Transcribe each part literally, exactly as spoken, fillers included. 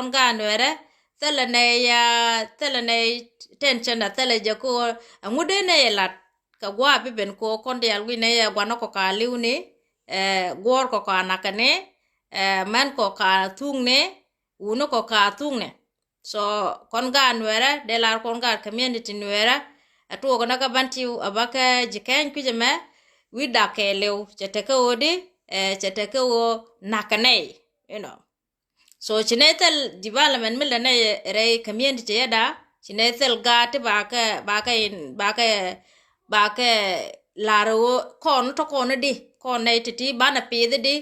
kɔn gaat Nuɛrɛ, thilɛ nɛy, thilɛ nɛy tension, thilɛ jɛ ko ɛŋu dee nɛy lat kɛ gua̱a̱ bi ben ko kɔn diaal wi̱c nɛy ɛ gua̱n kɔ ka li̱wni, ɛ guɔ̱ɔ̱r kɔ ka nakäni, ɛ mɛn kɔ ka thuŋni, wuni kɔ ka thuŋni. So kɔn gaat Nuɛrɛ, dee lar kɔn gaat community Nuɛrɛ, ɛ tuɔɔk ni kä Bentiu, ɛ bä kä Jikäny kui̱c ɛmɛ, wi̱c dak kɛɛliw, cɛ tekɛ ɣöö di, ɛ cɛ tekɛ ɣöö nakä nɛy, you know. So ci nɛy thil development mi lɛ nɛy rɛy community yɛ da, ci nɛy thil gaat ti bakɛ, bakɛ in, bakɛ, bakɛ lar ɣöö kɔn tɔ kɔn di, kɔn nɛy ti̱ti̱ banɛ pi̱i̱th di,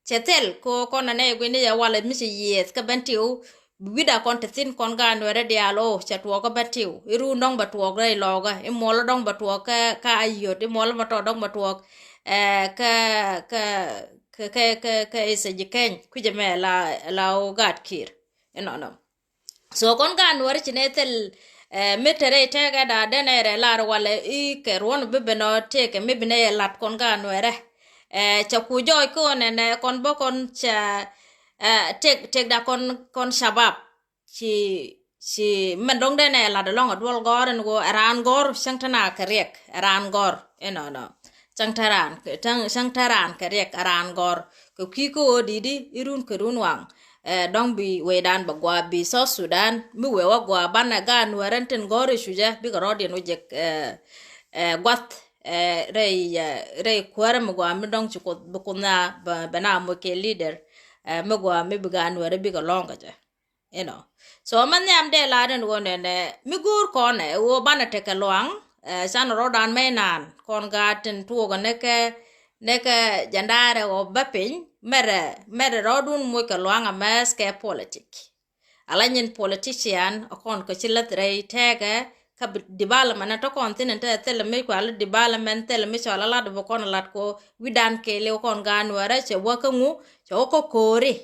cɛ thil ko kɔn anɛ guini yɛ walɛ mi ci yieth kä Bentiu, wi̱da kɔn te thi̱n kɔn gaat Nuɛrɛ diaal o cɛ tuɔɔk kä Bentiu. Irun dɔ̱ŋ bɛ tuɔɔk rɛy Lɔɔkä, imuɔlä dɔ̱ŋ bɛ tuɔɔk kä, kä Ayot, imuɔlä mɛ tɔ dɔ̱ŋ bɛ tuɔɔk, ɛ, kä, kä, kä, kä, kä, kä Isɛ Jikäny kui̱c ɛmɛ la, la o gaat Kiir, inɔnɔ. So kɔn gaat Nuɛrɛ ci nɛ thil, ɛ, mi te rɛy tɛkɛ da denɛ rɛ lar walɛ i̱ kɛ ruɔn bi ben ɔ tëëkɛ mi bi nɛ yɛ lat kɔn gaat Nuɛrɛ. Ɛ, cɛ ku jɔɔc kɔn ɛnɛ kɔn bä kɔn cɛ, ɛ, tëk, tëk da kɔn, kɔn shabab. Ci, ci mɛn dɔ̱ŋ denɛ lat ɛlɔ̱ŋ ɛ duɔl gɔ̱r ɛn ɣöö ɛ raan gɔ̱r cäŋ te na kɛ riɛk, ɛ raan gɔ̱r, inɔnɔ. Cäŋ te raan, cäŋ, cäŋ te raan kɛ riɛk, ɛ raan gɔ̱r. Kɛ kui̱ kä ɣöö di̱t i̱ run kɛ run waŋ, ɛ, dɔ̱ŋ bi wecdan bɛ gua̱a̱ bi South Sudan mi wee wä gua̱a̱ banɛ gaat Nuɛrɛ tin gɔ̱r i̱ cucä bikɛ rɔɔdiɛn wä jek, ɛ, ɛ, gua̱th, ɛ, rɛy, ɛ, rɛy kuäärä mi gua̱a̱ mi dɔ̱ŋ ci Kuoth, bi Kuoth na bɛ, bɛ na moc kɛ leader, ɛ, mi gua̱a̱ mi bi gaat Nuɛrɛ bikɛ lɔ̱ŋ kɛ jɛ. You know. So mɛ nhiam dee lar in ɣöö nɛnɛ mi go̱o̱r kɔn ɛ ɣöö banɛ tekɛ luaŋ, ɛ, can rɔɔdan mɛ naan kɔn gaat tin tuɔɔk ɛ nekɛ, nekɛ jɛndaarɛ ɣɔw bä piny, mɛrɛ, mɛrɛ rɔɔdun moc kɛ luaŋ ɛ mɛth kɛ politik. Ala nyin politician ɛ kɔn kɛ ci läth rɛy tɛɛkɛ kä bi development ɛ tɔ kɔn thin in te thilɛ mi kual development thilɛ mi cɔl a lat bi kɔn lat ko wi̱dan kɛɛliw kɔn gaat Nuɛrɛ cɛ wä kä ŋu cɛ wä kä ko̱ri.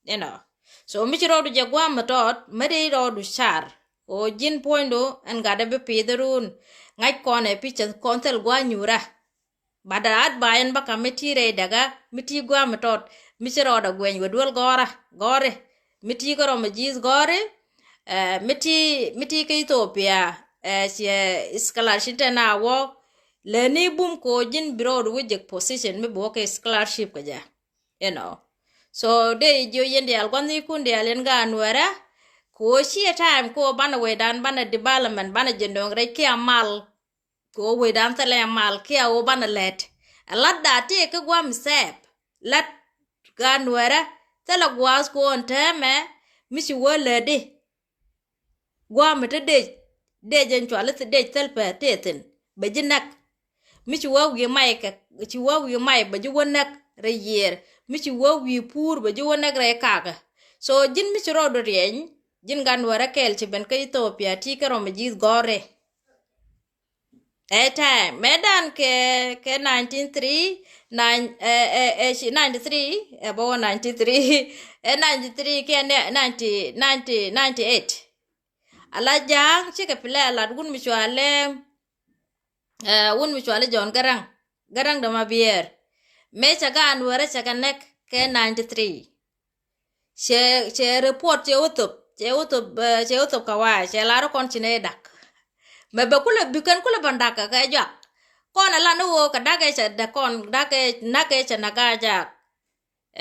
You know. So mi ci rɔɔdu jɛ gua̱a̱m mi tɔt mi ri rɔɔdu car ko ji̱n puɔ̱nydu ɛn gatdɛ bi pi̱i̱th run ŋa̱c kɔn ɛ pi̱cä kɔn thil gua̱a̱ nyuurä. But at ba ɛn bä kam mi ti rɛy däkä mi ti gua̱a̱m mi tɔt mi ci rɔɔdɛ guɛny wä duel gɔ̱rä gɔ̱ri mi ti kä rɔm ji̱th gɔ̱ri, ɛ, mi ti, mi ti kä Ethiopia, ɛ, ciɛ scholarship tɛn a wä lɛni bum ko ji̱n bi rɔɔdu wä jek position mi bi wä kɛ scholarship kɛ jɛ. You know. So dee jiö yɛn diaal gua̱n ni kun diaal yɛn gaat Nuɛrɛ. Ko ciɛ time ko banɛ wecdan banɛ development banɛ jɛ nöŋ rɛc kiɛ mal. Ko wecdan thilɛ mal kiɛ wo banɛ lɛt. Ɛ lat da ti kä gua̱m sɛp. Lat gaat Nuɛrɛ thilɛ gua̱a̱th ko ɛn tɛmɛ mi ci wä lɛt di. Gua̱a̱mi te dec, dec ɛn cuali thi dec thil pɛ tëë thin bɛ ji̱ näk. Mi ci wä wi̱i̱ may kɛ, ci wä wi̱i̱ may bɛ ji̱ wä näk rɛy yiëër. Mi ci wä wi̱i̱ puur bɛ ji̱ wä näk rɛy kakä. So ji̱n mi ci rɔɔdu riɛny, ji̱n gaat Nuɛrɛ kɛɛl ci ben kä Ethiopia ti kä rɔm ji̱th gɔ̱rɛ. Ɛ time mɛ dan kɛ, kɛ nineteen three, nine, ɛ, ɛ, ɛ, ci ninety three, ɛ bä wä ninety three, ɛ ninety three kɛ nɛ, ninety, ninety, ninety eight. Ala ja̱a̱ŋ cikɛ pilɛ lat wun mi cualɛ, ɛ, wun mi cualɛ John Garang, Garang de Mabiɛɛr. Mëë cɛ gaat Nuɛrɛ cɛ kɛ näk kɛ ninety three. Cɛ, cɛ report cɛ wä thop, cɛ wä thop, ɛ, cɛ wä thop kɛ wa̱a̱, cɛ lar kɔn ci nɛ dak. Mɛ bɛ kulɛ bi kɛn kulɛ bän dak kɛ kɛ juak. Kɔn ɛ lan i̱ ɣöö kɛ dak ɛ cɛ däk kɔn, dak ɛ, nak ɛ cɛ nak a jaak.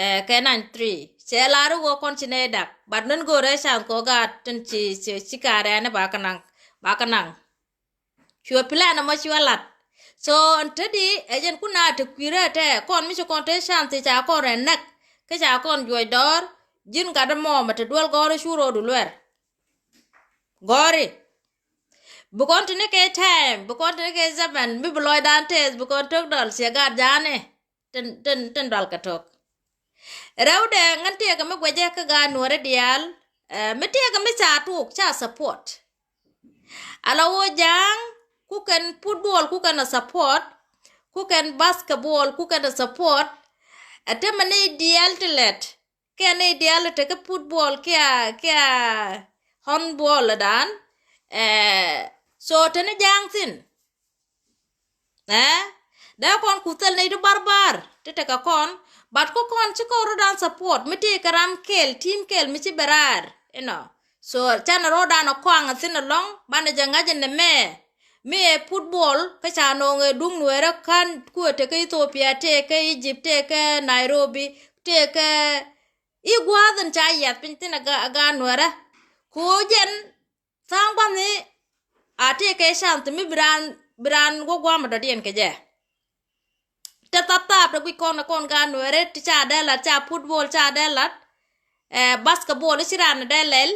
Ɛ, kɛ ninety three. Cɛ lar i̱ ɣöö kɔn ci nɛ dak. But nän go̱o̱rɛ can kɔ gaat tin ci, ci, ci ka̱rɛ ni ba kɛ naŋ, ba kɛ naŋ. Cuɛ plan ɛmɔ cuɛ lat. So ɛn te di ɛ jɛn kun a te kui̱rɛ tɛ kɔn mi ci kɔn te can thi ca kɔn rɛ näk. Kä ca kɔn juɔc dɔɔr ji̱n gat ɛmɔ mɛ te duel gɔɔri cu ro̱o̱du luɛr. Gɔɔri. Bi kɔn te ni kɛ time, bi kɔn te ni kɛ zaman, mi bi lɔcdan tɛth, bi kɔn tok dɔl ciɛ gat ja̱a̱ni. Tin, tin, tin dual kɛ tok. Rɛwdɛ ŋän tëëkɛ mi guɛcɛ kä gaat Nuɔ̱ri diaal, ɛ, mi tëëkɛ mi ca tuk, ca support. Ala wä ja̱a̱ŋ, ku kɛn football, ku kɛn a support, ku kɛn basketball, ku kɛn a support. Ɛ te mɛ ni diaal ti lɛt, kɛ ni diaal ti kɛ football, kia, kia handball dan. Ɛ, so te ni ja̱a̱ŋ thin. Ɛ, dee kɔn ku thil nɛy ti barbar ti tekɛ kɔn, but kä kɔn ci kɔn rɔ̱dan support mi ti kɛ ram kɛl, team kɛl mi ci bɛ raar. inɔ. So canɛ rɔɔdan ɔ kɔaŋ thi̱n ɛlɔ̱ŋ banɛ jɛ ŋa̱c ɛn ɛmɛ. Mi ɛ football kä ca nɔŋ ɛ duŋ Nuɛɛrä ka̱n kuɛ tekä Ethiopia, tekä Egypt, tekä Nairobi, tekä i̱ gua̱a̱th in ca yiath piny thi̱n ɛ ga, ɛ ga Nuɛɛrä. Ku jɛn tha̱a̱ŋ gua̱ni a tëë kɛ chance mi bi raan, bi raan wä gua̱a̱m dɔ̱diɛn kɛ jɛ. Te thap thap te guic kɔn, kɔn ga Nuɛɛrä ti ca dee lat, ca football ca dee lat, eh, basketball i̱ ci raan dee lɛl,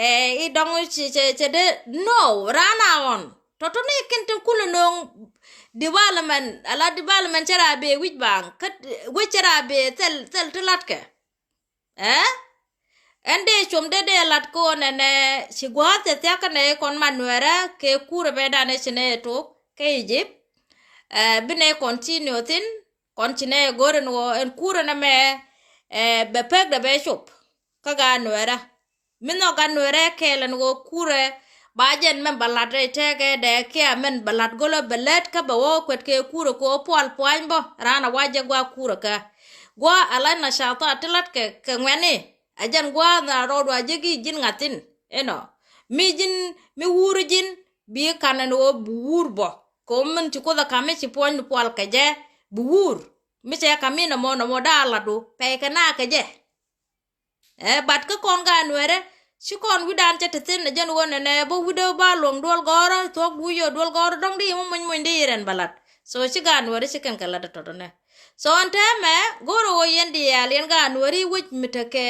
eh, i̱ dɔŋ ci, ci, ci dee, no, raan a ɣɔn. Tɔ̱tɔ̱ ni kin tin kulɛ no̱o̱ŋ development, ala development cɛ raa bee wi̱c baaŋ, kä wec cɛ raa bee thil, thil ti latkɛ. Ɛ? Ɛn dee com dee dee lat kɛ ɣöö nɛnɛ ci gua̱a̱th cɛ thia̱k kä nɛ kɔn man Nuɛɛrä kɛ kurɛ bɛ danɛ ci nɛ tok kä Egypt. Ɛ, bi nɛ continue thi̱n, kɔn ci nɛ go̱r ɛn ɣöö ɛn kurɛ nɛmɛ, ɛ, bɛ pek dɛ bɛ cop kä gaat Nuɛɛrä. Mi nhɔk gaat Nuɛɛrä kɛɛl ɛn ɣöö kurɛ ba jɛn mɛn ba lat rɛy tɛkɛ dɛ kiɛ mɛn ba lat go̱lä bɛ lät kä bɛ wä kuɛt kɛ kurɛ kɛ ɣöö pual puany bä raan a wa jɛ gua̱a̱k kurɛ kä. Gua̱a̱ ala na ca thɔa ti lat kɛ, kɛ ŋuɛ̈ni. Ɛ jɛn gua̱a̱ na rɔɔdu a jek i̱ ji̱n ŋa̱thin inɔ. Mi ji̱n, mi wur ji̱n bi kan ɛn ɣöö bi wur bɔ. Kɛ ɣöö min ci Kuoth ɛ ka̱m mi ci puɔ̱ny ni pual kɛ jɛ bi wur. Mi cɛ ka̱m mi nɔmɔ, nɔmɔ da̱a̱ latdu pɛy kɛ na kɛ jɛ. Ɛ, but kä kɔn gaat Nuɛɛrä ci kɔn wi̱dan cɛ te thi̱n ɛ jɛn ɣöö nɛnɛ bä wi̱dä ba luɔ̱ŋ duɔl gɔ̱rä, thuɔ̱k wi̱i̱ yɔ duɔl gɔ̱rä, dɔ̱ŋ di mɔ mony mony di i̱ rɛn ba lat. So ci gaat Nuɛɛrä ci kɛn kɛ lat ɛ tɔ̱tɔ̱nɛ. So ɛn täämɛ go̱o̱rä ɣöö yɛn diaal yɛn gaat Nuɛɛri wec mi tekɛ,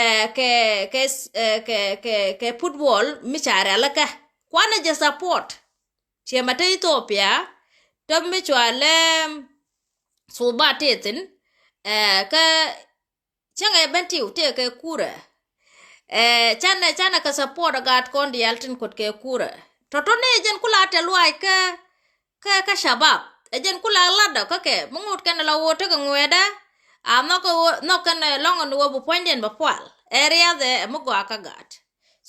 ɛ, kɛ, kɛ, ɛ, kɛ, kɛ, kɛ football mi ca rialikä. Kuanɛ jɛ support. Ciɛ ma te Ethiopia, te mi cua lɛ Suba te thi̱n, ɛ, kä cäŋɛ ben tiu tëëkɛ kurɛ. Ɛ, canɛ, canɛ kɛ support ɛ gaat kɔn diaal tin kuɔt kɛ kurɛ. Tɔ̱tɔ̱ ni jɛn kula tɛ luaac kä, kä, kä shabab. Ɛ jɛn kula latdä kä kɛ mi ŋut kɛn la woo tekɛ ŋuɛɛdä. A nhɔk kɛ woo, nhɔk kɛn lɔŋ ni woo bi puɔ̱nydiɛn bɛ pual. Ɛ riath ɛ mi gɔaa kä gaat.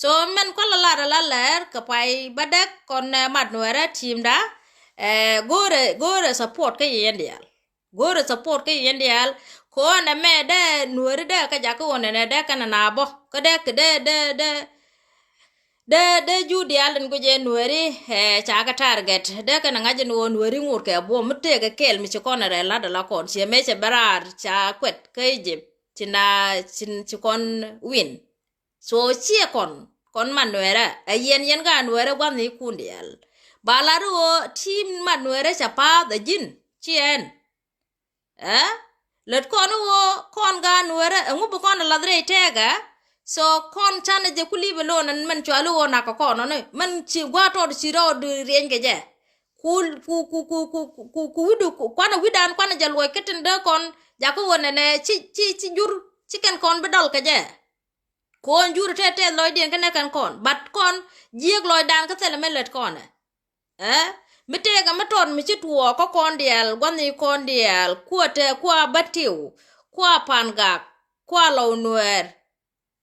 So mɛn kɔn la lat ala lɛr kɛ pay bädäk kɔn, ɛ, mat Nuɛɛrä teamda. Ɛ, go̱o̱rɛ, go̱o̱rɛ support kä yɛn diaal. Go̱o̱rɛ support kä yɛn diaal. Kɔn ɛmɛ dee Nuɛɛri dee kä jakä ɣöö nɛnɛ dee kɛn na bɔ. Kä dee kɛ dee, dee, dee, dee, dee jur diaal in guic ɛ Nuɛɛri, ɛ, ca kɛ target. Dee kɛn ŋa̱c in ɣöö Nuɛɛri ŋot kɛ buɔ̱m mi tëëkɛ kɛɛl mi ci kɔn rɛl lat ala kɔn. Ciɛ mëë cɛ bɛ raar ca kuɛt kä Egypt. Ci na, ci, ci kɔn win. So ciɛ kɔn, kɔn man Nuɛɛrä, ɛ yɛn, yɛn gaat Nuɛɛrä gua̱n ni kun diaal. Ba lat ɣöö team man Nuɛɛrä ca pa̱a̱th ɛ ji̱n, ciɛ ɛn. Ɛ? Lät kɔn ɣöö kɔn gaat Nuɛɛrä, ɛŋu bi kɔn ɛ lath rɛy tɛɛkä? So kɔn canɛ jɛ ku leave alone ɛn mɛn cɔali ɣöö nak kɛ kɔn ɔni. Mɛn ci gua̱a̱th tɔt ci rɔɔd rieny kɛ jɛ. Ku, ku, ku wi̱du, ku, kuanɛ wi̱dan, kuanɛ jɛ luɔc kä tin dee kɔn, jakä ɣöö nɛnɛ ci, ci, ci jur, ci kɛn kɔn bi dɔl kɛ jɛ. Kɔn jur tɛth tɛth lɔcdiɛn kä nɛ kɛn kɔn. But kɔn jiɛk lɔcdan kä thilɛ mɛ lät kɔnɛ. Ɛ? Mi tëëkɛ mi tɔt mi ci tuɔɔk kä kɔn diaal, gua̱n ni kɔn diaal, kua tɛ, kua bä tiu, kua pan gak, kua lɔw Nuɛɛr,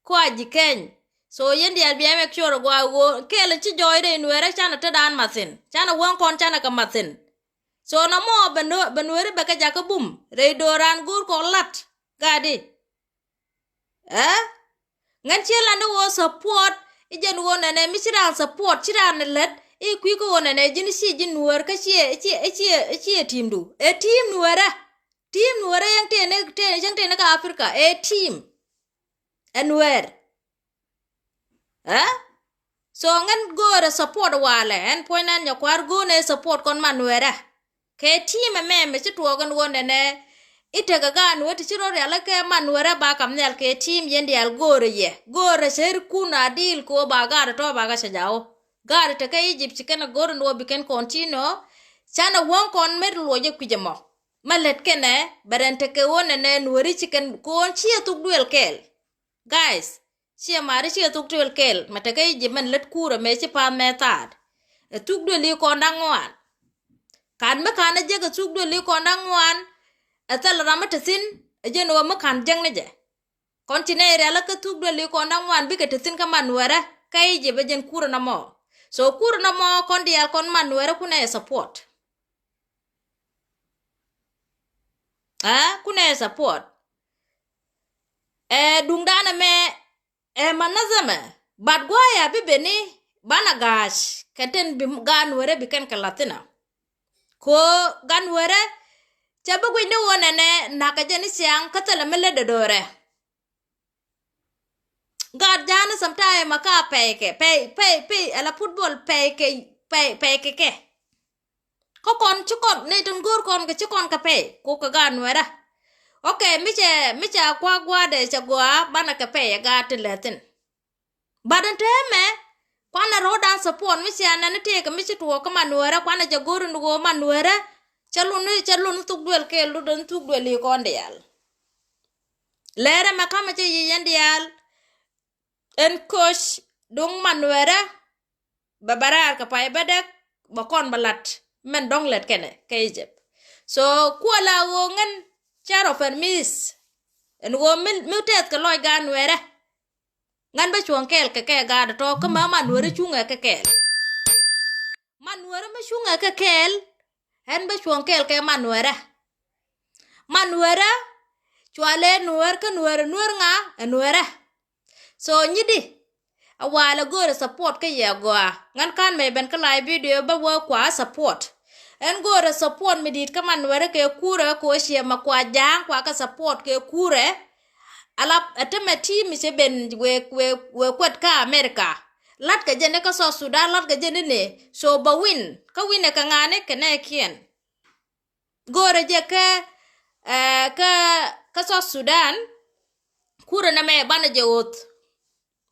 kua ji̱ kɛny. So yɛn diaal bia make sure gua ɣöö kɛɛl ci jɔɔc rɛy Nuɛɛrä canɛ tetdan mathin. Canɛ wäŋ kɔn canɛ kɛ mathin. So nɔmɔ bɛ Nuɛ-, bɛ Nuɛɛri bɛ kɛ jakä bum. Rɛy do̱ran go̱o̱r kɔn lat. Gadi. Ɛ? Ŋän ciɛ lan i̱ ɣöö support, i̱ jɛn ɣöö nɛnɛ mi ci raan support, ci raan lät, i̱ kui̱ kä ɣöö nɛnɛ ji̱n i̱ ciɛ ji̱n Nuɛɛr kä ciɛ, ciɛ, ciɛ, ciɛ teamdu. Ɛ team Nuɛɛrä. Team Nuɛɛrä yɛn tëë ni, tëë, yɛn tëë ni kä Africa. Ɛ team. Ɛ Nuɛɛr. Ɛ? So ŋän go̱o̱rɛ support walɛ, ɛn puɔ̱ny nan nyɛ kua̱r go̱o̱nɛ support kɔn man Nuɛɛrä. Kɛ team ɛmɛ mɛ ci tuɔɔk ɛn ɣöö nɛnɛ i̱ tekɛ gaat Nuɛɛrä ti ci rɔ rialikä man Nuɛɛrä ba kam nhial kɛ team yɛn diaal go̱o̱rɛ yɛ. Go̱o̱rɛ cɛ ri kun a dil kɛ ɣöö ba gaat tɔ̱ ba kä cɛ jaw. Gaat tekɛ Egypt ci kɛn a go̱o̱r ɛn ɣöö bi kɛn continue. Canɛ wäŋ kɔn met luɔc ɛ kui̱c ɛmɔ. Mɛ lät kɛnɛ bɛ rɛn tekɛ ɣöö nɛnɛ Nuɛɛri ci kɛn ko̱o̱n ciɛ thuk duël kɛɛl. Guys, ciɛ mari ciɛ thuk duël kɛɛl, mɛ tekɛ Egypt mɛn lät kurɛ mɛ ci pa̱a̱th mɛ thaat. Ɛ thuk duël i̱ kɔn da̱ŋ ŋuan. Kan mi kan ɛ jek ɛ thuk duël i̱ kɔn da̱ŋ ŋuan. Ɛ thil ram mi te thi̱n, ɛ jɛn ɣöö mi kan jek ni jɛ. Kɔn ci nɛy rialikä thuk duël i̱ kɔn da̱ŋ ŋuan bikɛ te thi̱n kä man Nuɛɛrä, kä Egypt ɛ jɛn kurɛ nɔmɔ. So kurɛ nɔmɔ kɔn diaal kɔn man Nuɛɛrä kunɛ ɛ support. Ɛ, kunɛ ɛ support. Ɛ, duŋdan ɛmɛ Ɛ manazama, but guaya bi beni banɛ ga̱a̱c kɛ tin bi gaat Nuɛrɛ bi kɛn kɛ la̱thinä. Ko gaat Nuɛrɛ cɛ bi guic ni ɣöö nɛnɛ nakä jɛ ni ciaŋ kä thilɛ mi lät dɔ̱dɔ̱rɛ. Gaat ja̱a̱ni sometime a ka pɛy kɛ pɛy pɛy pɛy ala football pɛy kɛ pɛy pɛy kɛ kɛ. Kä kɔn ci kɔn ni tin go̱o̱r kɔn kɛ ci kɔn kɛ pɛy ko kɛ gaat Nuɛrä. Ok, mi cɛ mi cɛ kua̱ gua̱a̱dɛ cɛ gɔaa banɛ kɛ pɛy ɛ gaat ti lɛthin. But in tɛmɛ kuanɛ ro̱o̱dan support mi cɛ nɛn ni tëëkɛ mi ci tuɔɔk kä man Nuɛrä kuanɛ jɛ go̱o̱r in ɣöö man Nuɛrä cɛ lun ni cɛ lun ni thuk duel kɛɛl lun ni thuk duel i̱ kɔn diaal. Lɛrɛ mɛ kamɛ cɛ yic ɛn diaal. Ɛn coach duŋ man Nuɛrä bɛ bɛ raar kɛ pay bä däk bɛ kɔn bɛ lat mɛn dɔ̱ŋ lɛt kɛnɛ kɛ Egypt. So kuɔ la ɣöö ŋän cɛ rɔ pɛn mi̱i̱th ɛn ɣöö mi mi tɛth kɛ lɔc gaat Nuɛrä. Ŋän bä cuɔ̱ŋ kɛɛl kɛ kɛ gaat tɔ̱ kä ma man Nuɛrä cuŋɛ kɛ kɛɛl. Man Nuɛrä mi cuŋɛ kɛ kɛɛl. Ɛn bä cuɔ̱ŋ kɛɛl kɛ man Nuɛrä. Man Nuɛrä cualɛ Nuɛr kä Nuɛrä Nuɛr ŋa ɛ Nuɛrä. So nyidi a walɛ go̱o̱rɛ support kä yɛ gɔaa ŋän kan mɛ ben kä live video bä wä kua support. Ɛn go̱o̱rɛ support mi di̱i̱t kä man Nuɛrä kɛ kurɛ kɛ wä ciɛ ma kua ja̱a̱ŋ kua kä support kɛ kurɛ. Ala ɛ tämɛ team mi cɛ ben wee wee wee kuɛt kä America. Lat kɛ jɛ ni kä South Sudan lat kɛ jɛ ni ni so bä win kä win ɛ kɛ ŋa̱a̱ni kɛ nɛ kiɛn. Go̱o̱rɛ jɛ kä ɛ kä kä South Sudan. Kurɛ nɛ mɛ banɛ jɛ ɣoth.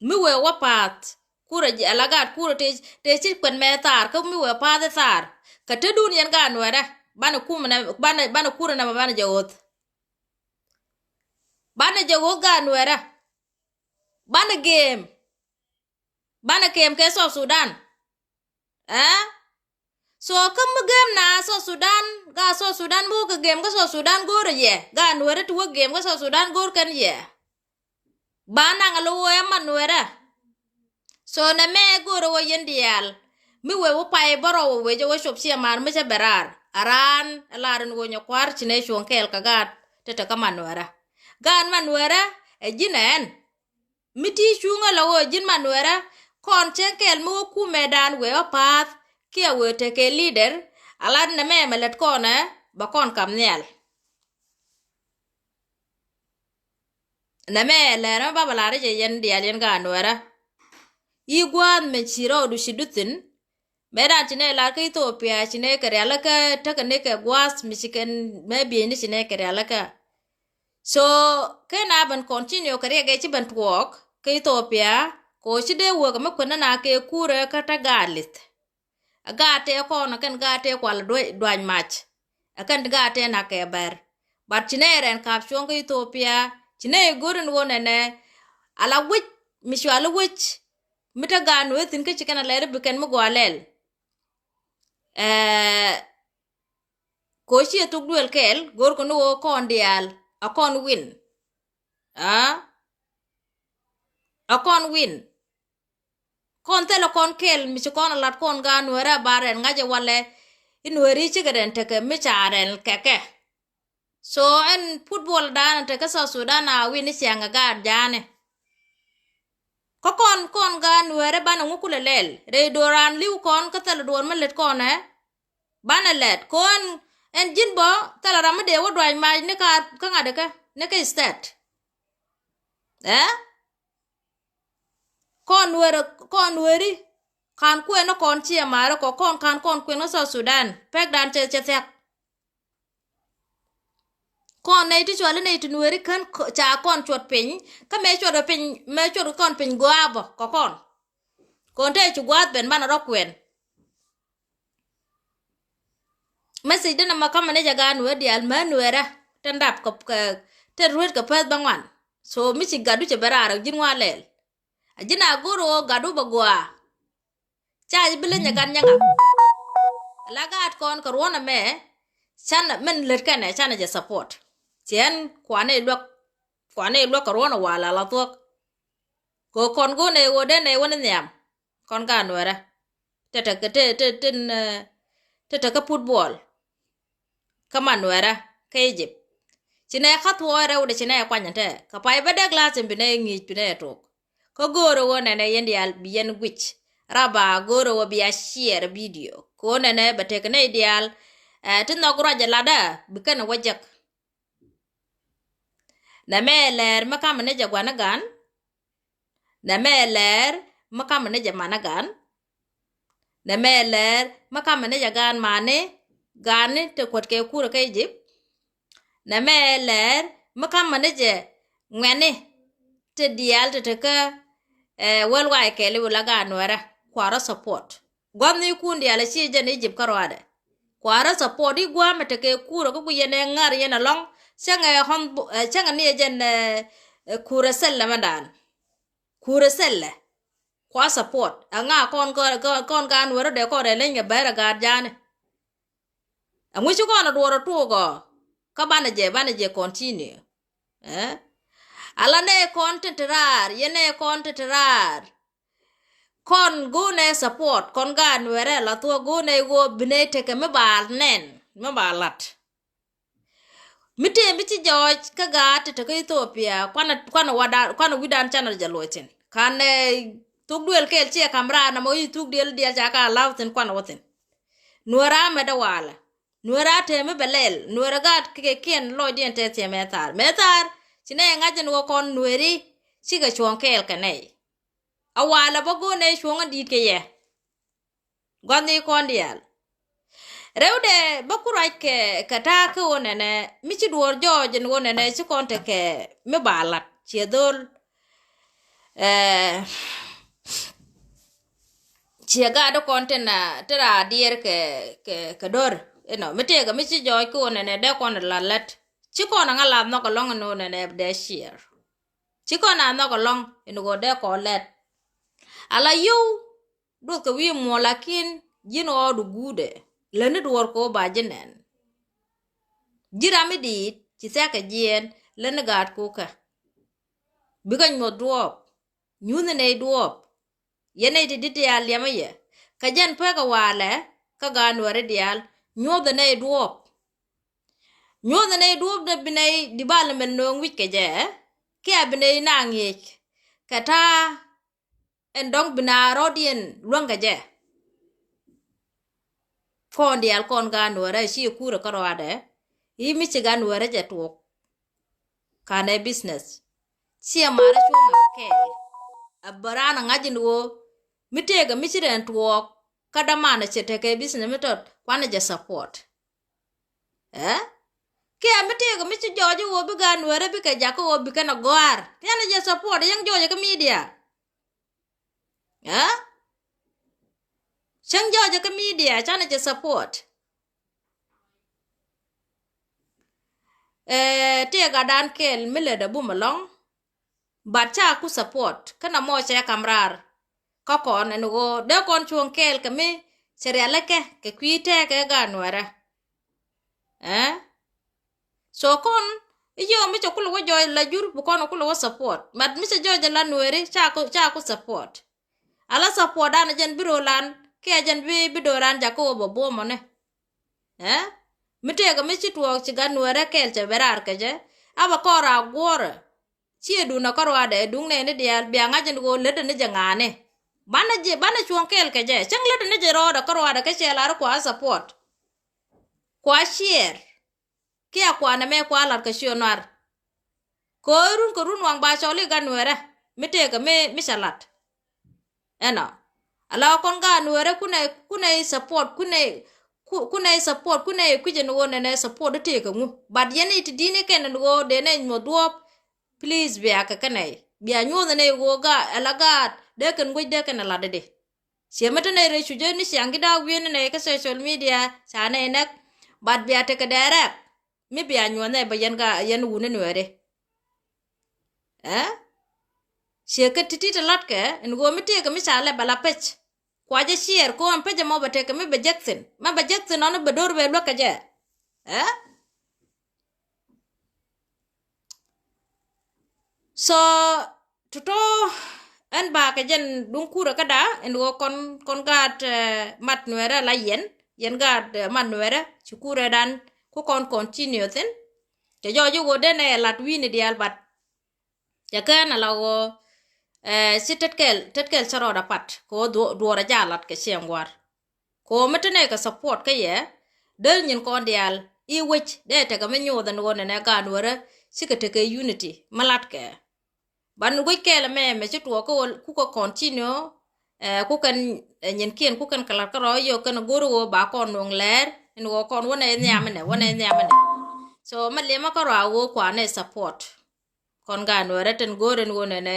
Mi wee wä paath kurɛ jɛ ala gaat kurɛ te te ci kuɛn mɛ thaar kä mi wee paath thaar. Kɛ te dun yɛn gaat Nuɛrä banɛ kumɛ nɛ banɛ banɛ kurɛ nɛ mɛ banɛ jɛ ɣoth. Banɛ jɛ ɣo̱o̱k gaat Nuɛrä. Banɛ gem. Banɛ gem kɛ South Sudan. Ɛ so kä mi gem na South Sudan gaat South Sudan mi wä kɛ gem kä South Sudan go̱o̱rɛ yɛ gaat Nuɛrä ti wä gem kä South Sudan go̱o̱r kɛn yɛ. Ba naŋ a lo̱ wä ɛ man Nuɛrä. So nɛ mɛ go̱o̱rɛ wä yɛn diaal mi wee wä pay bärɔw wä wecä wä cop ciɛ mar mi cä bɛ raar a raan ɛ lar in wä nyɛ kua̱r ci nɛ cuɔ̱ŋ kɛɛl kɛ gaat. Te te kä man Nuɛrä gaat man Nuɛrä ɛ ji̱n ɛn. Mi ti cuŋä la wä ji̱n man Nuɛrä kɔn cäŋ kɛɛl mi wä kumɛ daan wee wä paath kiɛ wee tekɛ leader. A lat nɛ mɛ mɛ lät kɔn ɛ bɛ kɔn kam nhial. Nɛ mɛ lɛr mɛ ba bɛ lar i̱ jɛ yɛn diaal yɛn gaat Nuɛrä. I̱ gua̱a̱th mɛ ci rɔɔdu ci duthin. Mɛ dan ci nɛ lar kä Ethiopia ci nɛ kɛ rialikä tekɛ ni kɛ gua̱a̱th mi ci kɛn mɛ bieyni ci nɛ kɛ rialikä. So kɛn a ben continue kɛ riɛk ɛ ci ben tuɔɔk kä Ethiopia. Kɛ ɣöö ci dee wek mi kuɛn nana kɛ kurɛ kä te gaat lith. Ɛ gaat tëë kɔn ɛ kɛn gaat tëë kual duac mac. Ɛ kɛn gaat tëë nak kɛ bɛr. But ci nɛ rɛn kap cuɔ̱ŋ kä Ethiopia ci nɛ go̱r in ɣöö nɛnɛ. Ala wec mi cual i̱ wec mi te gaat nuɛ thi̱n kä ci kɛn a lɛr i̱ bi kɛn mi gɔaa lɛl. Ɛɛ koci ɛ thuk duel kɛɛl go̱r kɛ ni ɣöö kɔn diaal a kɔn win. Aa a kɔn win. Kɔn thilɛ kɔn kɛl mi ci kɔn a lat kɔn gaat Nuɛrä a ba rɛn ŋa̱cɛ walɛ. I̱ Nuɛri cikɛ rɛn tekɛ mi ca rɛn kɛkɛ. So ɛn football dan tekɛ South Sudan a win i̱ ciaŋ ɛ gaat ja̱a̱ni. Kä kɔn kɔn gaat Nuɛrä banɛ ŋukulɛ lɛl rɛy do̱ran li̱w kɔn kä thilɛ duɔr mi lät kɔn ɛ. Banɛ lɛt kɔn ɛn ji̱n bä thilɛ ram mi dee wä duac mac ni ka kä ŋa̱t kä ni kä state. Ɛ kɔn Nuɛri kɔn Nuɛri. Kan kuɛn ni kɔn ciɛ maari kɔ kɔn kan kɔn kuɛn kä South Sudan pɛk dan cɛ cɛ thiak. Kɔn nɛy ti cuali nɛy ti Nuɛri kän ca kɔn cuɔt piny kä mɛ cuɔt piny mɛ cuɔt kɔn piny gua̱a̱ bä kɔ kɔn. Kɔn te ci gua̱a̱th ben banɛ rɔ kuɛn. Message denɛ ma kamɛ ni jɛ gaat Nuɛr diaal mɛ Nuɛrä te ndap kɛ te ruet kɛ peth bä ŋuan. So mi ci gatdu cɛ ben raar ji̱n ŋuan lɛl. A ji̱n a go̱r ɣöö gatdu bɛ gua̱a̱. Ca ji̱ bi leny ɛ gat nyɛ ŋa̱k. La gaat kɔn kɛ ruɔ̱n ɛmɛ. Canɛ min lät kɛnɛ canɛ jɛ support. Ciɛn kuanɛ luäk kuanɛ luäk kɛ ruɔ̱n ɛ wal a la thuɔ̱k. Kɛ kɔn go̱n ɛ ɣöö den ɛ wä ni nhiam. Kɔn gaat Nuɛrä. Te te te te te te kä football. Kä man Nuɛrä kä Egypt. Ci nɛ kä thuɔɔc rɛwdɛ ci nɛ kuany tɛ kɛ pay bä dek lathim bi nɛ ŋi̱i̱c bi nɛ tok. Kä go̱o̱rä wä nɛnɛ yɛn diaal bi yɛn guic. Raba go̱o̱rä wä bia share video. Kɛ wä nɛnɛ bɛ tek nɛy diaal. Ɛ, ti nhɔk ruac ɛ latdä bi kɛn wä jek. Nɛmɛ lɛɛr mi kamɛ ni jɛ gua̱n i̱ gan. Nɛmɛ lɛɛr mi kamɛ ni jɛ man i̱ gan. Nɛmɛ lɛɛr mi kamɛ ni jɛ gan mani, gani ti kuɔt kɛ kurɛ kä Egypt. Nɛmɛ lɛɛr mi kamɛ ni jɛ ŋuɛni ti diaal ti ti kä, eh, worldwide kɛɛli wula gan nuɛrɛ kuarä support. Gua̱thnikun diaal a ci jɛn Egypt kä ruaadɛ. Kua̱rä support i̱ gua̱a̱mɛ tekɛ kurä kä ku yɛn ɛ ŋa̱r yɛn ɛlɔ̱ŋ. Cäŋɛ hɔn, eh, cäŋɛ ni ɛ jɛn, eh, eh, kurä sɛl lɛ mɛ daan. Kurä sɛl lɛ. Kua support. Ɛ ŋa kɔn, kɔn, kɔn, kɔn ka nuɛrä dee kɔn rɛ leny kɛ bɛrɛ gaat ja̱a̱ni. Ɛŋu ci kɔn ɛ duɔrɛ tuɔk ɔ. Kä banɛ jɛ, banɛ jɛ continue. Eh? Ala nɛ kɔn tin ti raar, yɛn nɛ kɔn tin ti raar. Kɔn go̱o̱nɛ support, kɔn gaat nuɛrɛ la thuɔ̱k go̱o̱nɛ go̱o̱ binɛ tekɛ mi ba nɛn, mi ba lat. Mi tëë mi ci jɔɔc kä gaat ti tekä Ethiopia, kuanɛ, kuanɛ wadan, kuanɛ wi̱dan canɛ jɛ luɔc thi̱n. Kanɛ thuk duël kɛɛl ciɛ kam raar namɔ i̱ thuk diɛl diɛl ca ka law thi̱n kuanɛ wä thi̱n. Nuɛrɛ amɛ dee walɛ. Nuɛrɛ a tëë mi bɛ lɛl. Nuɛrɛ gaat kɛ kiɛn lɔcdiɛn tɛth ciɛ mɛ thaar. Mɛ thaar, ci nɛ ŋa̱c ɛn wä kɔn nuɛri, cikɛ cuɔ̱ŋ kɛɛl kɛ nɛy. A walɛ bä go̱o̱nɛ cuɔ̱ŋ in di̱i̱t kɛ yɛ. Gua̱thni kɔn diaal. Rɛwdɛ bä ku ruac kɛ, kɛ ta̱a̱ kä ɣöö nɛnɛ, mi ci duɔ̱ɔ̱r jɔɔc in ɣöö nɛnɛ, ci kɔn tekɛ mi ba lat, ciɛ dho̱l. Eh, ciɛ gaat kɔn tin a, ti ra diɛɛr kɛ, kɛ, kɛ do̱r. Inɔ, mi tëëkɛ mi ci jɔɔc kä ɣöö nɛnɛ, dee kɔn lat lät. Ci kɔn a ŋa lath nhɔk ɛlɔ̱ŋ in ɣöö nɛnɛ, dee ciɛɛr. Ci kɔn a nhɔk ɛlɔ̱ŋ in ɣöö dee kɔn lɛt. Ala yio̱w duɔth kɛ wi̱i̱ muɔ̱ɔ̱n lakin ji̱n ɣɔɔdu guudɛ lätni duɔ̱ɔ̱r kɛ ɣöö ba ji̱ nɛn. Ji̱ ram mi di̱i̱t ci thia̱k kɛ jiɛɛn lätni gaat ko̱kä. Bikɛ nyuɔ̱th duɔ̱ɔ̱p, nyuthni nɛy duɔ̱ɔ̱p. Yɛn nɛy ti di̱t ti a liɛmä yɛ. Kä jɛn pekɛ walɛ, kä gaat nuɛri diaal, nyuɔ̱th nɛy duɔ̱ɔ̱p. Nyuɔ̱th nɛy duɔ̱ɔ̱p dee bi nɛy development nööŋ wi̱c kɛ jɛ, kiɛ bi nɛy na ŋi̱eec kɛ ta̱a̱ ɛn dɔ̱ŋ bi na rɔ̱diɛn luäŋ kɛ jɛ. Kɔn diaal kɔn gaat nuɛrɛ ci kurɛ kä ruaadɛ, i̱ mi ci gaat nuɛrɛ jɛ tuɔɔk. Kanɛ business. Ciɛ marä cuɔ̱ŋ a kɛɛl. A bä raan a ŋa̱c in ɣöö mi tëëkɛ mi ci rɛn tuɔɔk, kä dämanɛ cɛ tekɛ business mi tɔt, kuanɛ jɛ support. Eh? Kiɛ mi tëëkɛ mi ci jɔɔc i̱ ɣöö bi gaat nuɛrɛ bikɛ jakä ɣöö bikɛn a gɔ̱a̱r. Thianɛ jɛ support, yäŋ jɔɔcɛ kä media. Eh? Cäŋ jɔɔcɛ kä media, canɛ jɛ support. Eh, tëë gatdan kɛɛl mi lät a bum ɛlɔ̱ŋ. But ca ku support, kä na mɔ cɛ kam raar. Kä kɔn ɛn ɣöö dee kɔn cuɔ̱ŋ kɛɛl kɛ mi cɛ rialikä kɛ kui̱ tɛɛkɛ gaat nuɛrɛ. Eh? So kɔn, i̱ yio̱w mi cɛ kulɛ wä jɔɔc la jur, bi kɔn kulɛ wä support. But mi cɛ jɔɔc la nuɛri, ca ku, ca ku support. Ala support dan jɛn bi ro̱o̱lan, kiɛ jɛn bi, bi do̱ran jakä wä bä buɔmɔni. Eh? Mi tëëkɛ mi ci tuɔɔk ci gat nuɛrɛ kɛɛl cɛ bɛ raar kɛ jɛ. A bɛ kɔn raar guɔ̱rɛ. Ciɛ duŋdɛ kä ruaadɛ, duŋ nɛɛni diaal, bia ŋa̱c in ɣöö lätdɛ ni jɛ ŋa̱a̱ni. Banɛ jɛ, banɛ cuɔ̱ŋ kɛɛl kɛ jɛ. Cäŋ lätdɛ ni jɛ rɔɔdɛ kä ruaadɛ kä cɛ lar kua support. Kua share. Kiɛ kua nɛmɛ kua lat kɛ ciö nuar. Kɛ ɣöö run kɛ run waŋ ba cɔl i̱ gat nuɛrɛ. Mi tëëkɛ mi, mi cɛ lat. Ɛnɔ. Ala kɔn gaat nuɛrɛ kunɛ, kunɛ support, kunɛ, ku-, kunɛ support, kunɛ kui̱c ɛn ɣöö nɛnɛ support i̱ tëëkɛ ŋu. But yɛn i̱ ti di̱t ni kɛn ɛn ɣöö dee nɛ nyuɔ̱th duɔ̱ɔ̱p. Please bia kɛ kɛnɛ. Bia nyuɔ̱th ɛn ɣöö gaat, ala gaat, dee kɛn guic dee kɛn ɛ lat dee. Ciɛ mi te nɛy rɛy cu jɛ ni ciaŋ ji̱ da̱a̱k wi̱i̱ ni nɛy kä social media, ca nɛy nɛk, but bia tekɛ direct, mi bia nyuɔ̱th nɛy bä yɛn ka, yɛn wuni nuɛɛri. Eh? Ciɛ kä ti̱ti̱ te latkɛ, in ɣöö mi tëëkɛ mi ca lɛ bɛ la pec. Kua jɛ share, kɔn pec ɛmɔ bɛ tekɛ mi bɛ jek thi̱n. Ma bɛ jek thi̱n ɔn bɛ do̱r bɛ luäk kɛ jɛ. Eh? So, tɔ̱tɔ̱ ɛn bakɛ jɛn duŋ kurɛ käda, ɛn ɣöö kɔn, kɔn gaat, eh, mat nuɛrɛ la yɛn, yɛn gaat, eh, mat nuɛrɛ, ci kurɛ dan, ku kɔn continue thi̱n. Cɛ jɔɔc i̱ ɣöö denɛ lat wi̱i̱ni diaal, but cɛ kɛn ala ɣöö Ɛ, ci tet kɛl, tet kɛl cä rɔɔd apat kɛ ɣöö duɔɔr a jaa lat kɛ ciɛŋ gua̱a̱r. Kɛ ɣöö mi te nɛy kɛ support kä yɛ, dee nyin kɔn diaal i̱ wec dee tekɛ mi nyoth ɛn ɣöö nɛnɛ gaat Nuäärä cikɛ tekɛ unity mi latkɛ. Ban wec kɛɛl ɛmɛ mɛ ci tuɔɔk kä ɣöö kukɛ continue, ɛ, kukɛn, ɛ, nyinkiɛn kukɛn kɛ la̱t kä rɔ yio̱k kɛn go̱r ɣöö ba kɔn nuɔ̱ŋ lɛɛr ɛn ɣöö kɔn wänɛ nhiam ɛnɛ, wänɛ nhiam ɛnɛ. So mɛ liɛmä kä rɔ a ɣöö kuanɛ support. Kɔn gaat Nuäärä tin go̱o̱r ɛn ɣöö nɛnɛ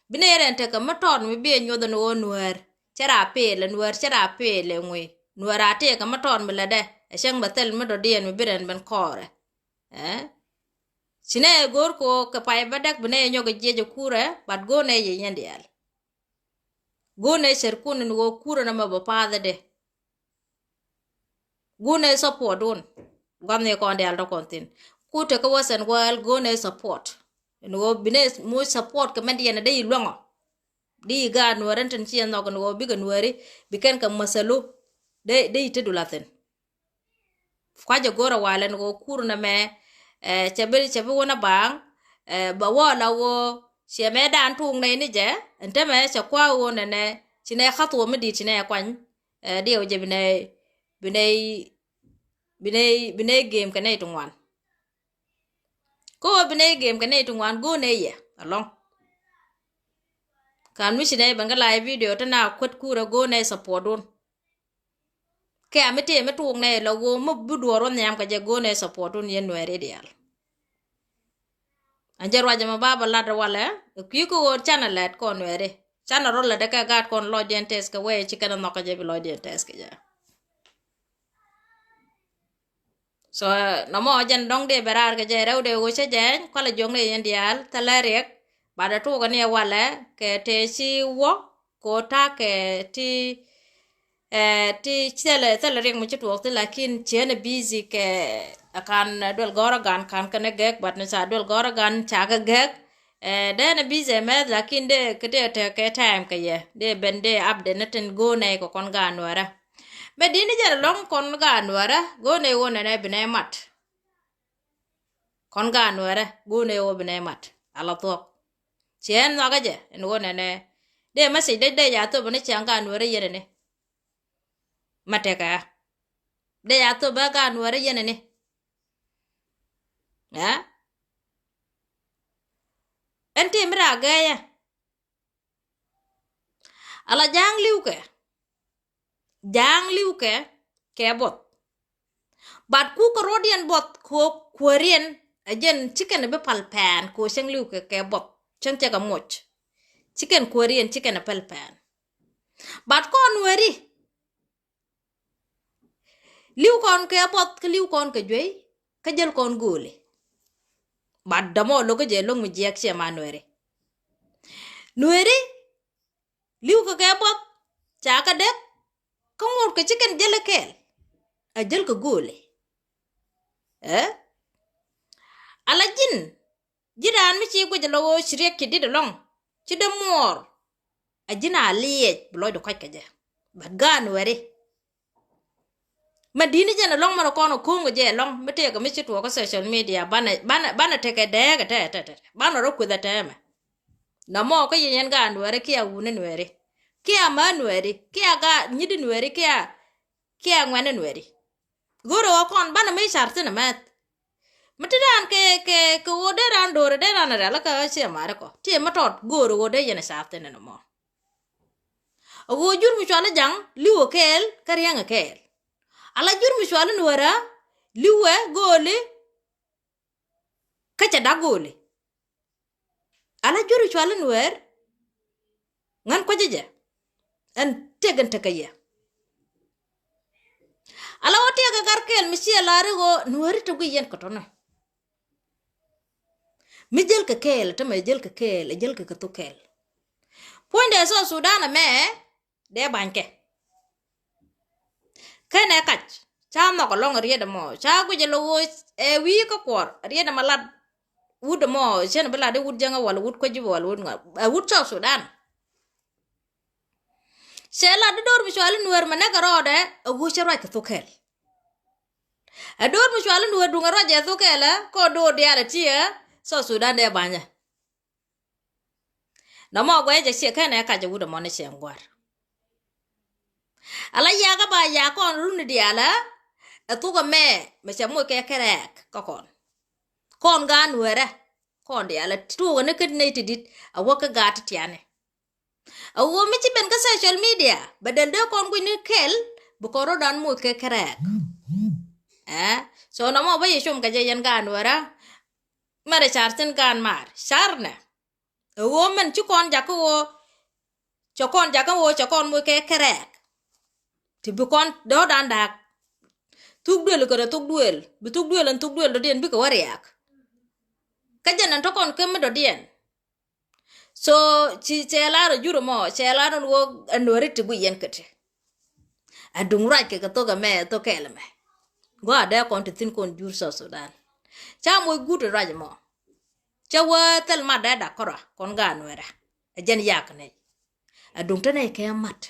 bi nɛy rɛn tekɛ mi tɔt mi bi ɛ nyoth ɛn ɣöö Nuäär cɛ ra peel ɛ, Nuäär cɛ ra peel ɛ ŋui̱, Nuäär a tëëkɛ mi tɔt mi lätdɛ ɛ cäŋ bɛ thil mi dɔ̱diɛn mi bi rɛn ben kɔɔrɛ. Ɛ? Ci nɛ ɛ go̱o̱r kɛ ɣöö kɛ pay bädäk bi nɛ ɛ nyɔk ɛ jiɛc ɛ kurɛ, but go̱o̱r nɛ yɛ yɛn diaal. Go̱o̱r nɛ cärkun ɛn ɣöö kurɛ nɔmɔ bɛ pa̱a̱th ɛ dee. Go̱o̱r nɛ support wun. Gua̱th ni kɔn diaal tɔ kɔn thi̱n. Ku tekä Western world go̱o̱r nɛ support. Ɛn ɣöö bi nɛ moc support kɛ mɛn diɛn dee i̱ luäŋɔ. Di i̱ gaat Nuäärä tin ci ɛn nhɔk ɛn ɣöö bikɛ Nuääri bi kɛn kɛ mäthälu. Dee, dee i̱ te dul a thi̱n. Kua̱cä go̱rä walɛ ni ɣöö kur nɛmɛ, ɛ, cɛ bi, cɛ bi wä ni baaŋ, ɛ, bɛ wä la ɣöö ciɛ mɛ dan tuŋ nɛy ni jɛ, ɛn tämɛ cɛ kua̱ ɣöö nɛnɛ ci nɛ ka̱th ɣöö mi di̱i̱t ci nɛ kuany, ɛ, diɛw jɛ bi nɛ, bi nɛ, bi nɛ, bi nɛ gem kɛ nɛy ti ŋuan. Kä ɣöö bi nɛ gem kɛ nɛy ti ŋuan go̱o̱r nɛ yɛ alɔŋ. Kan mi ci nɛ ben kä live video ti na kuät kurɛ go̱o̱r nɛ support wun. Kɛ a mi tëë mi tuuk nɛ la ɣöö mi bi duɔɔr wä nhiam kɛ jɛ go̱o̱r nɛ support wun yɛn Nuääri diaal. An jɛ ruacɛ mɛ ba bä lat walɛ, ɛ kui̱ kä ɣöö canɛ lɛt kɔn Nuääri. Canɛ rɔ lɛt kɛ gaat kɔn lɔcdiɛn tɛth kɛ wee ci kɛn ɛ nhɔk kɛ jɛ bi lɔcdiɛn tɛth kɛ jɛ. So nɔmɔ jɛn dɔ̱ŋ dee bɛ raar kɛ jɛ rɛw dee ɣöö cä jɛny kualɛ jiɔkni yɛn diaal thilɛ riɛk. Bat ɛ tuukɛ ni ɛ walɛ kɛ tëë ci wä kɛ ɣöö ta̱a̱ kɛ ti, ɛ, ti thilɛ, thilɛ riɛk mi ci tuɔɔk thi lakin ciɛn ɛ busy kɛ ɛ kan duel gɔ̱rä gan kan kɛn ɛ gɛk bat ni ca duel gɔ̱rä gan ca kɛ gɛk. Ɛ, dee ni busy mɛth lakin dee kɛ dee tekɛ time kɛ yɛ dee ben dee update ni tin go̱o̱r nɛy kɛ kɔn gaat Nuäärä. Mɛ di̱t ni jɛn ɛlɔ̱ŋ kɔn gaat Nuäärä go̱o̱r nɛy ɣöö nɛnɛ bi nɛy mat. Kɔn gaat Nuäärä go̱o̱r nɛy ɣöö bi nɛy mat. Ala thuɔ̱k. Ciɛ ɛn nhɔakä jɛ ɛn ɣöö nɛnɛ dee message dee, dee ca thop ni ciaŋ gaat Nuäärä yɛn ɛni. Ma tekɛ ɣä dee ca thop bä gaat Nuäärä yɛn ɛni. Ɛ? Ɛn ti mi raa gɛɛyä. Ala ja̱a̱ŋ li̱wkɛ. Ja̱a̱ŋ li̱wkɛ kɛ buɔth. Bat kukɛ ro̱diɛn buɔth kɛ kuääriɛn ɛ jɛn ci kɛn bi pal pɛn kɛ cäŋ li̱wkɛ kɛ buɔth. Cäŋ cɛ kɛ moc. Ci kɛn kuääriɛn ci kɛn pal pɛn. Bat kɔn Nuääri. Li̱w kɔn kɛ buɔth kä li̱w kɔn kɛ juey kä jäl kɔn gööli. Bat dämɔ lo̱k kä jɛ lo̱ŋ mi jiɛk ciɛ ma Nuääri. Nuääri li̱w kɛ kɛ buɔth ca kɛ dek kä ŋot kɛ ci kɛn jäl kɛɛl. A jäl kɛ gööli. Ɛ? Ala ji̱n Ji̱ raan mi ci guic lɔ ɣöö ci riɛk ci di̱t ɛlɔ̱ŋ ci dee muɔɔr. A ji̱n a liɛc bi lɔcdu kɔc kɛ jɛ. But gaat Nuääri. Ma di̱t ni jɛn ɛlɔ̱ŋ mɛn kɔn ɛ ko̱o̱ŋ kɛ jɛ ɛlɔ̱ŋ mi tëëkɛ mi ci tuɔɔk kä social media banɛ, banɛ, banɛ tekɛ dɛɛk ɛ tɛ tɛ tɛ banɛ rɔ kueth ɛ tɛmɛ. Nɔmɔ kä yɛn yɛn gaat Nuääri kiɛ wuni Nuääri kiɛ ma Nuääri kiɛ gaat nyit Nuääri kiɛ kiɛ ŋuɛ̈ni Nuääri. Go̱o̱rɛ ɣöö kɔn banɛ mi car thi̱n ɛmɛth. Mi ti raan kɛ, kɛ, kɛ ɣöö dee raan do̱o̱rɛ dee raan rial kä ɣä ciɛ mari kɔ ti ɛmɛ tɔt go̱o̱rɛ ɣöö dee yɛn ɛ car thi̱n ɛn ɛmɔ. A ɣöö jur mi cuali jaŋ li̱wɛ kɛɛl kä riɛŋɛ kɛɛl. Ala jur mi cuali Nuäärä li̱wɛ gööli kä cɛ da̱k gööli. Ala jur cuali Nuäär ŋän kuecä jɛ. Ɛn tëk ɛn tekɛ yɛ. Ala wä tëk ɛ gar kɛɛl mi ciɛ lar i̱ ɣöö Nuääri te guiy yɛn kɛ tɔnä. Mi jäl kɛ kɛɛl, tämɛ jäl kɛ kɛɛl, ɛ jäl kɛ kɛ thok kɛɛl. Puɔ̱nydɛ South Sudan ɛmɛ dee ba̱ny kɛ. Kɛnɛ kac ca nhɔk ɛlɔ̱ŋ riet ɛmɔ ca guic ɛlɔ ɣöö ɛ wi̱i̱ kä kuɔr riet ɛmɔ lat wut ɛmɔ cɛn bi lat i̱ wut jäŋä wal wut kuec i̱ wal wut ŋa ɛ wut South Sudan. Cɛ lat i̱ do̱r mi cuali Nuäär mɛ näk ɛ rɔɔdɛ ɛ ɣöö cɛ ruac kɛ thok kɛl. Ɛ do̱r mi cuali Nuäär duŋ ɛ ruac ɛ thok kɛl ɛ kɔ do̱r diaal ɛ ti ɛ South Sudan dee ba̱nyɛ. Nɔmɔ guɛc ɛ ciɛ kɛnɛ kac ɛ wut ɛmɔ ni ciɛ ŋuar. Ala yakä ba yak kɔn runi diaal ɛ thuk ɛmɛ mɛ cɛ moc kɛ kɛ rɛɛk kä kɔn. Kɔn gaat Nuɛrɛ kɔn diaal ɛ tuukɛ ni kä nɛy ti dit ɛ wä kä gaat ti tiani. Ɛ ɣöö mi ci ben kä social media bɛ dɛl dee kɔn guic ni kɛl bi kɔn rɔ̱dan moc kɛ kɛ rɛɛk. Ɛ so nɔmɔ bä yɛ com kɛ jɛ yɛn gaat Nuɛrä. Mɛrɛ car thin gaat maar car nɛ. Ɛ ɣöö mɛn ci kɔn jakä ɣöö cɛ kɔn jakä ɣöö cɛ kɔn moc kɛ kɛ rɛɛk. Ti bi kɔn dɔ̱dan da̱a̱k. Thuk duël kɛ rɛ thuk duël bi thuk duël ɛn thuk duël dɔ̱diɛn bikɛ wä riaak. Kä jɛn ɛn tɔ̱ kɔn kä mi dɔ̱diɛn. So ci cɛ lar ɛ jur ɛmɔ cɛ lar ɛn ɣöö ɛn Nuɛri ti guic yɛn kä ti. Aduŋ ruac kɛ kɛ thok ɛmɛ thok kɛɛl ɛmɛ. Gua dee kɔn ti thi̱n kɔn jur South Sudan. Ca moc guut ɛ ruac ɛmɔ. Cä wä thil mat dee dak kɔrɔ kɔn gaat Nuɛrɛ. Ɛ jɛn yak nɛy. Aduŋ te nɛy kɛ mat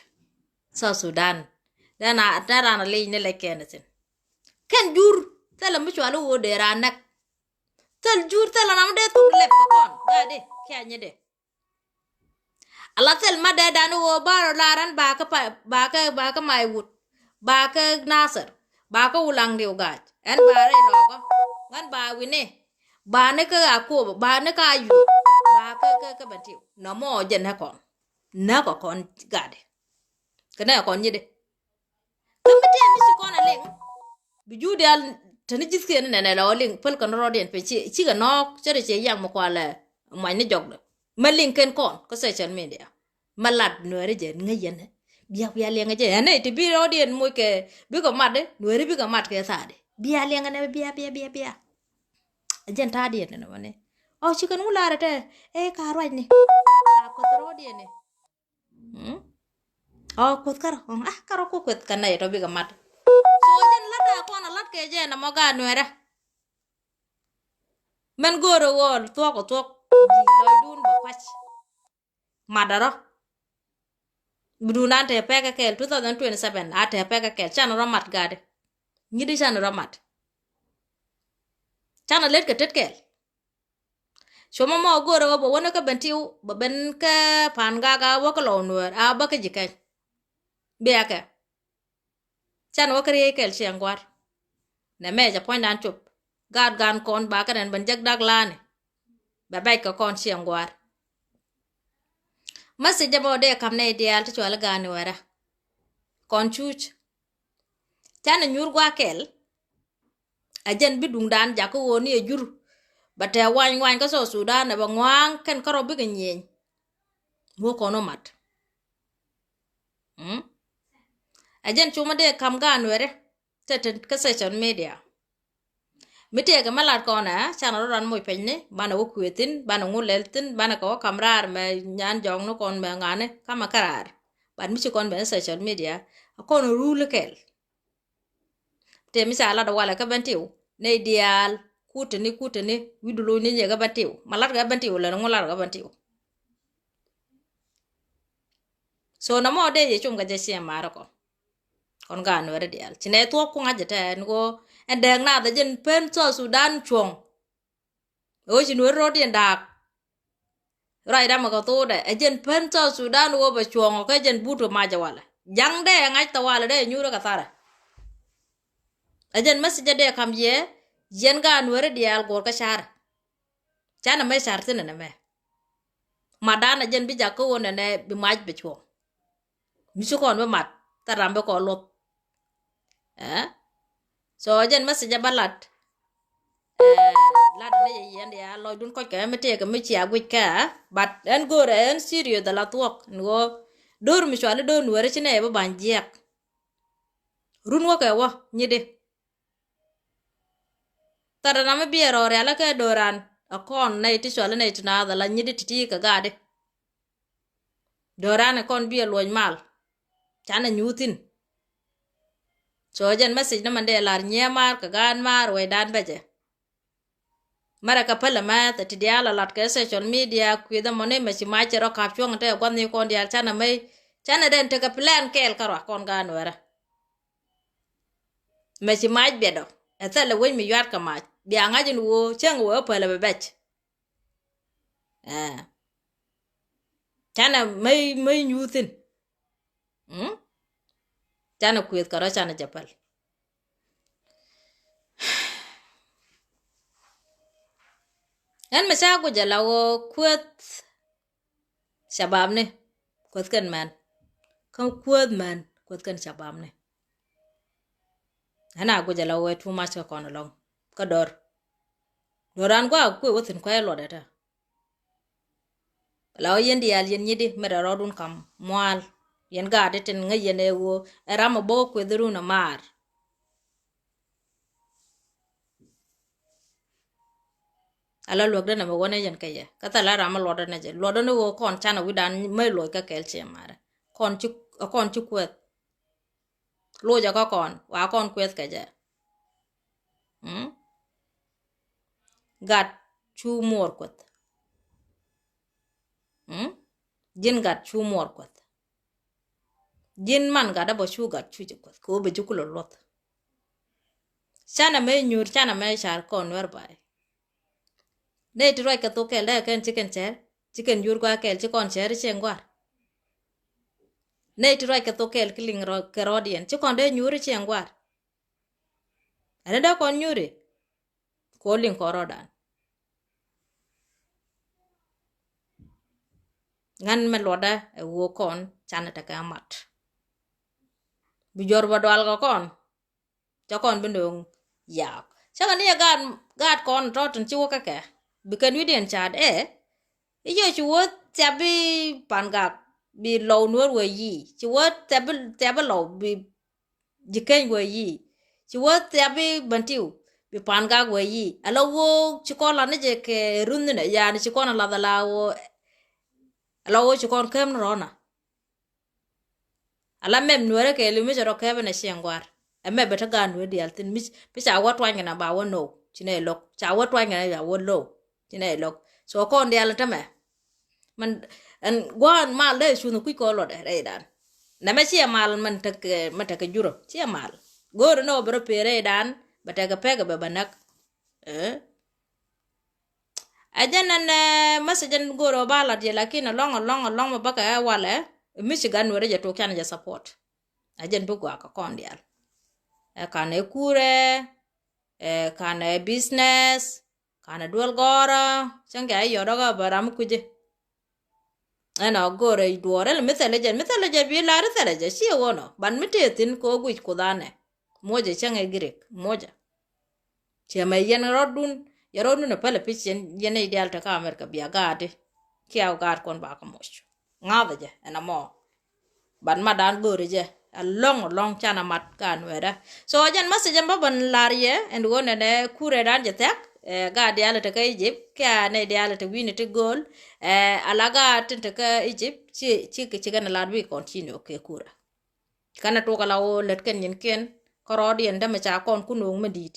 South Sudan. Dee na dee ran a lic ni lɛc kɛn thi̱n. Kɛn jur thilɛ mi cuali woo dee ran näk. Thil jur thilɛ ram dee thuk lɛp kɛ kɔn gaat di kiɛ nyɛ dee. Ala thil ma dee dan woo ba rɔ lar ɛn ba kä pa ba kä ba kä may wut ba kä Nasir ba kä Wulaŋ Diw Gac ɛn ba rɛy lɔɔkä. Ŋän ba wi̱ni ba ni kä Akobo ba ni kä Ayup ba kä kä kä Bentiu nɔmɔ jɛn nɛ kɔn nɛ kɔ kɔn gatdi. Kɛ nɛ kɔn nyitdi. Kä mi tɛɛ mi ci kɔn a liŋ. Bi juu diaal te ni ji̱thkiɛn ni nɛnɛ la ɣä liŋ päl kɛn rɔɔdiɛn piny ci cikɛ nɔɔk cä rɛ ciɛ yaŋ mi kualɛ muany ni jɔkdɛ. Mɛ liŋ kɛn kɔn kä social media mɛ lat Nuɛri jɛ ŋäc yɛn. Bia bia liɛŋɛ jɛ ɛn nɛy ti bi rɔɔdiɛn moc kɛ bikɛ mat di Nuɛri bikɛ mat kɛ thaadi bia liɛŋɛ nɛ bia bia bia bia. Jɛn ta̱a̱diɛn ni nɛ mɛ ni ɔ cikɛn wulaarɛ tɛ ɛ ka ruacni. Ka kuoth rɔɔdiɛn ni. Ɔ kuoth kärɔ ɔ ah kärɔ ku kueth kɛ nɛy tɔ bikɛ mat. So jɛn lat a kɔn a lat kɛ jɛ nɛ mɔ gaat Nuɛrɛ. Mɛn go̱o̱rɛ ɣɔɔl thuɔk ɔ thuɔk ji̱ lɔcdun bɛ kuac. Mat a rɔ. Bi duun an te pɛk kɛ kɛɛl two thousand twenty seven a te pɛk kɛ kɛɛl canɛ rɔ mat gaatdi. Nyitdi canɛ rɔ mat. Canɛ let kɛ tet kɛɛl. Cuɔmɔ mɔ go̱o̱rɛ ɣöö bɛ wä ni kä Bentiu bɛ ben kä Pan Gak a wä kä Lɔw Nuäär a bä kä ji̱ kɛny. Bia kɛ. Can wä kä riey kɛl ciɛŋ gua̱r. Nɛ mɛ cɛ puɔ̱nydan cop. Gaat gan kɔn ba kä nɛn ben jek dak la̱a̱ni. Bɛ bɛc kɛ kɔn ciɛŋ gua̱r. Message jɛ bä wä dee kam nɛy diaal ti cuali ga̱a̱ni wɛrä. Kɔn cuuc. Canɛ nyuur gua̱a̱ kɛl. Ɛ jɛn bi duŋdan jakä ɣöö ni ɛ jur. Bɛ tɛɛ wany wany kä South Sudan ɛ bɛ ŋua̱a̱ŋ kɛn kärɔ bikɛ nyieny. Wä kɔn wä mat. Mm? Ɛ jɛn cumä dee kam gaan wɛri. Tɛ te kä social media. Mi tëëkɛ mi lat kɔn ɛ canɛ rɔ ran moc pecni banɛ wä kuëë thi̱n banɛ ŋu lɛl thi̱n banɛ kɛ wä kam raar mɛ nyan jɔɔkni kɔn mɛ ŋa̱ni kamɛ kä raar. But mi ci kɔn ben social media ɛ kɔn rul kɛl. Tëë mi ca lat walɛ kä Bentiu nɛy diaal kutɛni kutɛni wi̱cdu lo̱cni nyɛ kä Bentiu ma lat kɛ Bentiu lɛn ŋu lat kɛ Bentiu. So na mɔ dee yɛ cum kɛ jɛ ciɛ marɛ kɔ. Kɔn gaat Nuɛri diaal ci nɛ thuɔ̱k kuŋ a jɛ tɛ ɛn ɣöö ɛn dɛɛk naath ɛ jɛn pen South Sudan cuɔ̱ŋ. Ɣöö ci Nuɛri ro̱diɛn daak. Ruac ram ɛ kɛ thokdɛ ɛ jɛn pen South Sudan ɣöö bɛ cuɔ̱ŋ ɔ kɛ jɛn but ɔ mac ɛ walɛ ja̱ŋ dee ɛ ŋa̱c thɛ walɛ dee ɛ nyuurɛ kɛ tharɛ. Ɛ jɛn message ɛ dee kam yɛ yɛn gaat Nuɛri diaal guɔ̱r kä carɛ. Canɛ mɛ car thi̱n ɛnɛ mɛ. Matdan ɛ jɛn bi jak kä ɣöö nɛnɛ bi mac bɛ cuɔ̱ŋ. Mi ci kɔn bi mat thil ram bi kɔn luɔth. Ɛ so jɛn message ɛ bä lat. Ɛ lat ni yɛ yɛn diaal lɔcdun kɔc kɛ mi tëëkɛ mi cia guic kɛ. But ɛn go̱o̱rɛ ɛn serious ala thuɔ̱k ni ɣöö do̱r mi cuali do̱r Nuɛri ci nɛ yɛ bi ba̱ny jiɛk. Run wä kɛ wä nyitdi. Thil ram mi biɛ rɔɔrial kɛ do̱ran ɛ kɔn nɛy ti cuali nɛy ti naath ala nyitdi ti̱ti̱ kɛ gaatdi. Do̱ran ɛ kɔn biɛ luɔ̱c mal. Canɛ nyuuthin. So jɛn message ni man dee lar nyiee maar kɛ gaat maar wecdan bɛcɛ. Mɛrɛ kɛ pälɛ mɛth ɛ ti diaal a lat kɛ social media kui̱dhɛ mɔni mɛ ci mac cɛ rɔ ka̱p cuɔ̱ŋ te ɛ gua̱th ni kɔn diaal canɛ mɛ canɛ den tekɛ plan kɛɛl kä ruak kɔn gaat Nuɛrä. Mɛ ci mac biɛt ɔ ɛ thɛl ɛ wec mi yua̱t kɛ mac bia ŋa̱c in ɣöö cäŋ ɣöö ɛ pälɛ bɛ bɛc. Ɛ Canɛ mä, mä nyuuthin. Mm? Canɛ kuëth kɛ rɔ canɛ jɛ päl. Ɛn mɛ ca guic ala ɣöö kuëth cababni, kuëth kɛn män. Kä kuëth män, kuëth kɛn cababni. Ɛn a guic ala ɣöö ɛ too much kä kɔn ɛlɔ̱ŋ. Kä dɔr. Dɔr an gua̱a̱k kuëë wä thi̱n kuay luɔt ɛtä. La ɣöö yɛn diaal yɛn nyitdi mɛt ɛ rɔɔdun kam muaal. Yɛn gaat tin ŋäc yɛn ɛ ɣöö ɛ ram ɛ bo̱k kuëth run ɛ maar. Ala luäk denɛ mɛ wä nɛ yɛn kɛ yɛ kä thilɛ ram ɛ luɔtdä nɛ jɛ luɔtdä ni ɣöö kɔn canɛ wi̱dan mä loc kä kɛɛl ciɛ marɛ. Kɔn ci, kɔn ci kuɛth. Locɛ kä kɔn wa kɔn kuɛth kɛ jɛ. Mm? Gat cu muɔr kuɛth. Mm? Ji̱n gat cu muɔr kuɛth. Ji̱n man gat dä bä cu gat cu jɛ kuɛth kɛ wä bɛ ji̱ kulɛ luɔth. Canɛ mɛ nyuur canɛ mɛ car kɔn nuɛr bay. Nɛy ti ruac kɛ thok kɛl dee kɛn ci kɛn cɛɛr ci kɛn nyuur gua kɛl ci kɔn cɛɛr ci ɛn guar. Nɛy ti ruac kɛ thok kɛl ki liŋ kɛ rɔɔdiɛn ci kɔn dee nyuur ci ɛn guar. Ɛn dee kɔn nyuuri. Kɛ ɣöö liŋ kɔn rɔɔdan. Ŋän mɛ luɔtdä ɛ ɣöö kɔn canɛ tekɛ mat. Bi jɔr bä dual kɛ kɔn. Cä kɔn bi nööŋ yaak cä kɛ ni ɛ gaat, gaat kɔn tɔ̱ tin ci wä kä kɛ bi kɛn wi̱diɛn ca̱a̱t ɛ. I̱ yɛ ci wä thiap bi pan gak bi lɔw nuɔ̱ɔ̱r wee yi̱i̱ ci wä thiap bi, thiap bi lɔw bi ji̱ keny wee yi̱i̱. Ci wä thiap bi bäntiw bi pan gak wee yi̱i̱ ala wä ci kɔn lat ni jɛ kɛ ruth ni nɛ yani ci kɔn a lath ala wä. Ala wä ci kɔn kɛm ni rɔna. Ala mɛp nuɛrɛ kɛ li mi cɛ rɔ kɛpɛ nɛ ciɛŋ guar. Ɛ mɛp bɛ te gaat nuɛr diaal thin mi ca wä tuany kɛ na ba wä now ci nɛ lo̱k ca wä tuany kɛ na ba wä low. Ci nɛ lo̱k so kɔn diaal tämɛ. Mɛn ɛn gua̱a̱n mal dee cunh kui̱c kɔn luɔt rɛydan. Nɛmɛ ciɛ mal mɛn tekɛ, mɛn tekɛ jurä ciɛ mal. Go̱o̱rä ni wä bɛ rɔ pee rɛydan bɛ tekɛ pekɛ bɛ bɛ näk. Ɛ jɛn ɛn message ɛn go̱o̱rä wä ba lat yɛ lakin ɛlɔŋ ɛlɔŋ ɛlɔŋ mɛ bäkɛ ɛ walɛ. Michigan wä rɛ jɛ tok can jɛ support. Ɛ jɛn bi guak kɛ kɔn diaal. Ɛ kan ɛ kurɛ. Ɛ kan ɛ business. Kanɛ duel gɔrä cäŋ kɛ a yɔt ɔkä bä ram kui̱cä. Ɛn ɔ go̱rɛ duɔɔr ɛn mi thɛlɛ jɛ mi thɛlɛ jɛ bi lar thɛlɛ jɛ ciɛ wonɔ ban mi tëë thi̱n kɛ ɣöö guic kuth anɛ. Muɔcɛ cäŋ ɛ Girik muɔcɛ. Ciɛ mɛ yɛn rɔ̱dun yɛ rɔ̱dun ɛ pälɛ pi̱c yɛn yɛn i̱ diaal tekä Amerika bia gaatdi. Kiɛ a gaat kɔn bakä moc ŋa̱thä jɛ ɛn amɔ. Ban mat dan go̱o̱ri jɛ a lɔŋ a lɔŋ canɛ mat ka nuɛɛdä. So a jɛn message ɛn bä bän lar yɛ ɛn ɣöö nɛnɛ kurɛ dan jɛ thiak. Ɛ gaat diaal ɛ tekä Egypt kiɛ a nɛy diaal ɛ te wi̱ni ti go̱o̱l. Ɛ a la gaat tin tekä Egypt ci ci ci kɛn a lar bi continue kɛ kurɛ. Kɛn a tok a la ɣöö lät kɛn nyin kiɛn kä rɔɔdiɛn dämɛ ca kɔn kun wöŋ mi di̱i̱t.